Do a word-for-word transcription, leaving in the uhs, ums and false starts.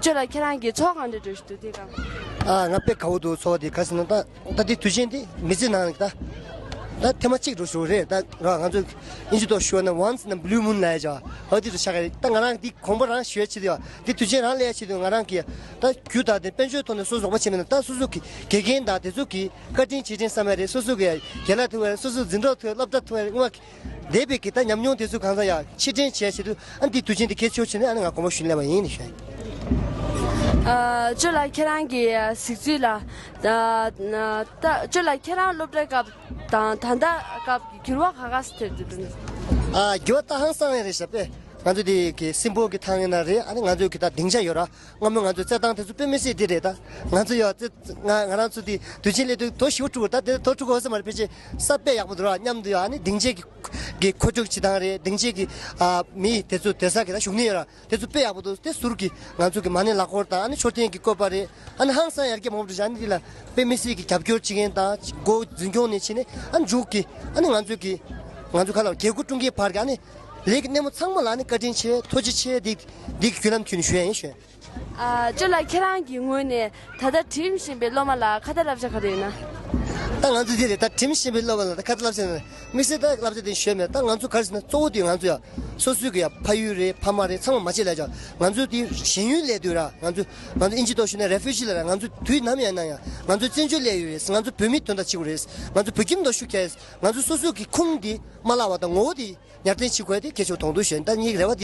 ཅོ་ལགས་ཁྱེད་རང་གི་ཚོར་བ་གང་འདྲ་འདྲ་ཞིག་འདུག་དེ་ག་ཨ་ང་དཔེ་དགའ་བོ་འདུག་ཚོར་བ་དེ་ག་ཟེར་ན་ད་ད་དེ་དུས་ཆེན་དེ་མི་ཚེ་ནང་ལ་ད་ད་ཐེངས་མ་གཅིག་འགྲོ་ཞུ་རེད། ད་ར་ང་ཚོ་ཨིན་ཇི་ཐོག་ཞུ་བ་ན་once in a blue moon ལབ་ཡ་ཅག་ཨ་དེ་རུ་ཆགས་ཀྱི་རེད། ད་ང་རང་འདི་དགོངས་པ་རང་ཞུ་ཡ་ཆེད་དུ་ཡ་འདི་དུས་ཆེན་རང་ལས་ཡ་ཆེད་དུ་ང་རང་གི་ད་རྒྱུ་ད་དེ་དཔལ་འབྱོར་ཐོག་ནས་སོ་སོ་རོགས་པ་བྱས་མེད་ན་ད་སོ་སོ་གི་དགེ་རྒན་དང་དེ་ཚོ་གི་བཀའ་དྲིན་རྗེས་དྲན་བསམ་ཡ་རེད། སོ་སོ་གི་ཡ་རྒན་ལགས་ཐུག་པ་རེད། སོ་སོ་འཛིན་གྲོགས་ཐུག་པ་སློབ་གྲྭ་ཐུག་པ་རེད། སྔོན་མ་འདས་པའི་གི་ད་ཉམས་མྱོང་དེ་ཚོ་གང་ཟག་ཡ་ཕྱིར་དྲན་བྱས་བྱེད་དུས་ཨ་ནི་འདི་དུས་ཆེན་འདི་གལ་ཆེ་བོ་བྱས་ནས་ཨ་ནི་ང་དགོངས་པ་ཞུ་ནས་སླེབས་པ་ཡིན་ནི་ཞུ། ཨ་ཅོ་ལགས་ཁྱེད་རང་གི་གཟིགས་ཚུལ་ལ་ད་ད་ཅོ་ལགས་ཁྱེད་རང་སློབ་གྲྭའི་སྐབས་དང་ད་ལྟ་སྐབས་ཀྱི་འགྱུར་བ་ག་ག་ཟེ་ཐེབས་འདུག་ཨ་འགྱུར་བ་ད་ཧང་སང་ཡ་རེད་ཤག་པས། ང་ཚོ་དེ་གི་སྲིན་པོ་གི་ཐང་ཡིན་ན་རེད། ཨ་ནི་ང་ཚོ་གི་ད་སྡིངས་ཆ་ཡོད་ར། སྔ་མོ་ང་ཚོའི་རྩེད་ཐང་དེ་ཚོ་དཔེ་མི་སྲིད་དེ་རེད། ད་ང་ཚོ་ཡ་རྩེད་ང་ང་རང་ཚོ་དེ་དུས་ཆེན་སླེབས་དུས་ད་དེ་དོ་ཕྲུ་གུ་ཧོ་ས་མར་ཕལ་ཆེར་ས་དཔེ་ཡག་པོ་འདུག་ར། མཉམ་དུ་ཡ་ཨ་ནི་སྡིངས་ཆའི་གི་གི་མཁོ་སྤྲོད་བྱེད་སྟངས་རེད། སྡིངས་ཆའི་གི་ཨ་མི་དེ་ཚོ་དེ་ས་གི་ད་བཞུགས་གནས་ཡོད་ར། དེ་ཚོ་དཔེ་ཡག་པོ་འདུག་དེ་ཟུར་གི་ང་ཚོ་གི་མ་ཎི་ལག་འཁོར་དང་ཨ་ནི་མཆོད་རྟེན་གི་བཀོད་པ་རེད། ཨ་ནི་ཧང་སང་ཡར་རྒྱས་མང་པོ་འགྲོ་བཞག་ཨ་ནི་དེ་ལ་དཔེ་མི་སྲིད་གི་རྒྱབ་སྐྱོར་བྱེད་མཁན་དང་འགོ་འཛིན་སྐྱོང་ནས་ཕྱིན་ནས་ཨ་ནི་མཇུག་གི་ཨ་ནི་ང་ཚོ་གི་ང་ཚོ་ཁ་ལ་རྒྱལ་སྒོ་སྲུང་མཁན་བར་གི་ཨ་ནི་ལས་ཀྱི་སྣེ་མོ་ཚང་མ་ལ་ཨ་ནི་བཀའ་དྲིན་ཆེ་ཐུགས་རྗེ་ཆེ། འདི་འདི་གི་བརྒྱུད་ལམ་བརྒྱུད་ནས་ཞུ་ཡ་ཡིན་ཞུ། ཨ་ཅོ་ལགས་ཁྱེད་རང་གི་ངོས་ནས་ད་ལྟ་འགྲིམ་བཞིན་པའི་སློབ་མ་ལ་ཁ་ཏ་བསླབ་བྱ་ག་རེ་ཡོད་ན། ད་ང་ཚོ་འདི་རེད། ད་འགྲིམ་བཞིན་པའི་སློབ་མ་ལ་ད་ཁ་ཏ་བསླབ་བྱ་ནི་དམིགས་བསལ་ད་བསླབ་བྱ་དེ་ཞུས་མེད། ད་ང་ཚོ་ག་རེ་ཟེར་ན་གཙོ་བོ་དེ་ང་ཚོ་ཡ་སོ་སོའི་གི་ཡ་ཕ་ཡུལ་རེད། ཕ་མ་རེད། ཚང་མ་མ་བརྗེད་ལ་ཡ་ང་ཚོ་དེ་ཞེན་ཡུལ་སླེབས་དུས་ར། ང་ཚོ་ང་ཚོ་ཨིན་ཇི་ཐོག་ཞུས་ན་རེ་ཕུ་ཇི་ལ་ར། ང་ཚོ་དུས་ནམ་ཡང་ན་ཡང་ང་ཚོ་བཙན་བྱོལ་སླེབས་ཡོད་རེད། ང་ཚོ་བོད་མིའི་དོན་དག་བྱེད་དགོས་རེད། ང་ཚོ་བོད་ཁྱིམ་དུ་ཤུགས་རྒྱག་ཡོད། ང་ཚོ་སོ་སོའི་གི་ཁུངས་དེ་མ་བརླག་པ་དང་ངོ་བོ་དེ་ཡར་ཐོན་བྱེད་དགོས་དེ་གལ་ཆེ་བ་མཐོང་འདུག་ཞེས་ད་ངའི་རེ་བ་